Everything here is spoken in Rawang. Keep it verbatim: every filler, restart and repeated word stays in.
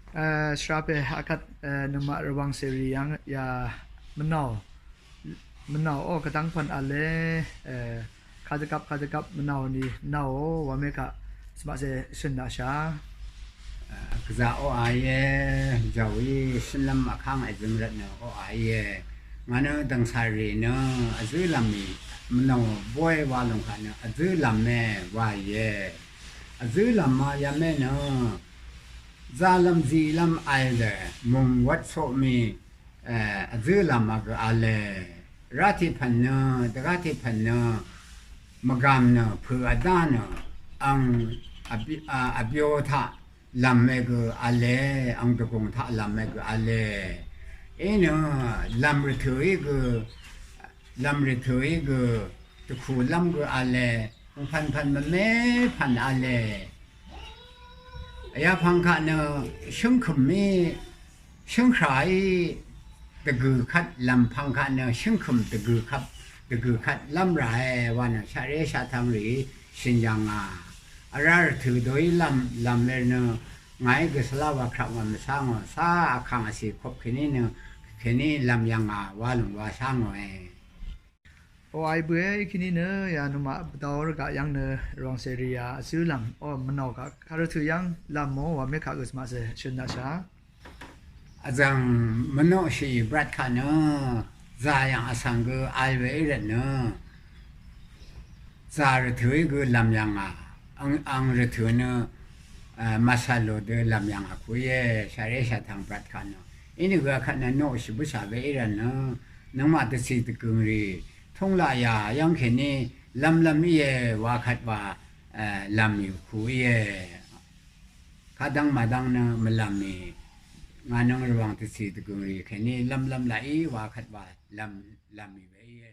Shvrapè akvt nøngmaq Rvwàng cèrì yv́ng ya mvnàò mvnàò ó kvdv́ng pv̀n v̄le. Kadvgvp kadvgvp mvnàò ni mvnàò wamé kaq svmaqse shø̀n naqsha. Gvzà oqà íe, jàò í shønlv́m vkáng èzøng rvtnø oqà íe. Ngà nø dv̀ngsàrì nø vzǿlv̀m mì mvnò bóy wa lòng kaq nø vzǿlv̀m mè wa íe. Vzǿlv̀m ma yamé nø zalv́m zilv́m vl dø mùng wvt soq mì vzǿlv̀m a gø v̄le. Rá tiq pv̀n nø dvgá tiq pv̀n nø mvgàm nø pø̀ vdá nø ang vbyo taq lv̀m we gø v̄le, ang dvgùng taq lv̀m we gø v̄le. Inø lv̀m rvtø̀ í gø lv̀m rvtø̀ í gø dvkù lv́m gø v̄le, pv̀npv̀n mvmé pv̀n v̄le. Vyapvng kaq nø shǿngkø̀m í shǿngkrà í dvgø̀ kvt lv̀m pvng kaq nø shǿngkø̀m dvgø̀ kvt dvgø̀ kvt lv́m ràe wa nø shaqré shaqtvng rì shø̀n yv̀ngà. Vrá rvtø̀ doí lv̀m lv̀m er nø ngàí gø svlá wa kraq wa mvshá ngò, sá vkàng vcì kop kèní nø kèní lv̀m yv̀ngà wa lùng wa shá ngòe. Oqà í bø̀e í kèní nø ya nøngmaq bvdau rvgaq yv́ng nø Rvwàng cèrì ya vzǿlv̀m ó mvnàò kaq karvtø̀ yv́ng lv̀m mò wamé kaq gø svmaqse shø̀n naqsha. Vzv̀ng mvnoqshì brat kaq nø zà yv̀ng vsvng gø vl we í rvt nø zà rvtø̀ í gø lv̀m yv̀ngà. Ang ang rvtø̀ nø màsvlò dø lv̀m yv̀ngà ku íe, shaqré shaqtvng brat kaq nø. Inìgø akvt nø noqshì bǿshà we í rvt nø nøngmaq dvcì dvgø̀ng rì túng laq yà yv́ng kèní lv́mlv́m íe wa kvt wa lv̀m yù ku íe. Kadv́ng màdv́ng nø mvlv̀m mì ngà nøng Rvwàng dvcì dvgø̀ng rì kèní lv́mlv́m laq í wa kvt wa lv̀m lv̀m mì we íe.